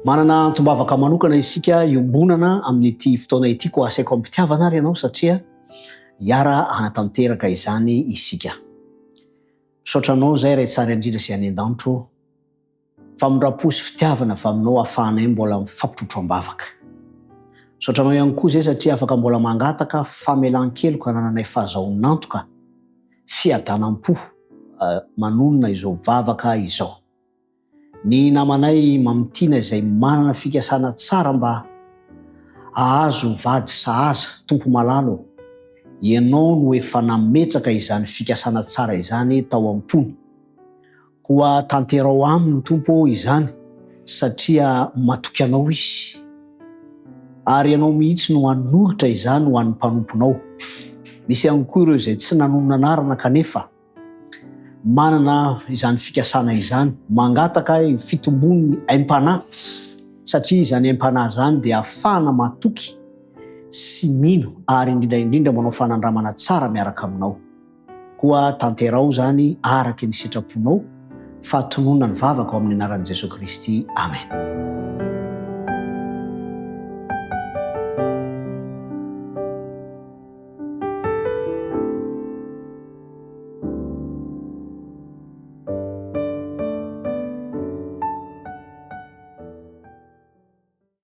Manana antom-bavaka manokana isika iombonana amin'ity fotoana ity koa asaiko am-pitiavana ary ianao satria hiara hanatanteraka izany isika. Misaotra anao izay Ray tsara indrindra sy any an-danitra ô. Famindram-po sy fitiavana avy aminao ahafahanay mbola mifampitrotro am-bavaka. Misaotra anao ihany koa izay satria afaka mbola mangataka famelan-keloka anananay fahazahoan'antoka, fiadanam-po manonona izao vavaka izao. Ny namanay Mamitiana izay manana fikasana tsara mba hahazo vady sahaza, Tompo malala ô, Ianao no efa nametraka izany fikasana tsara izany tao am-pony. Koa tanterao aminy Tompo ô izany satria matoky Anao izy. Ary Ianao mihitsy no hanolotra izany ho an'ny mpanomponao. Misy ihany koa ireo izay tsy nanonona anarana kanefa manana izany fikasana izany, mangataka io fitombon'ny aim-panahy satria izany aim-panahy izany dia ahafahana matoky sy mino ary indrindra indrindra manao fanandramana tsara miaraka aminao. Koa tanteraho izany araka ny sitraponao, fa tononina ny vavaka ao amin'ny anaran'i Jesoa Kristy. Amen.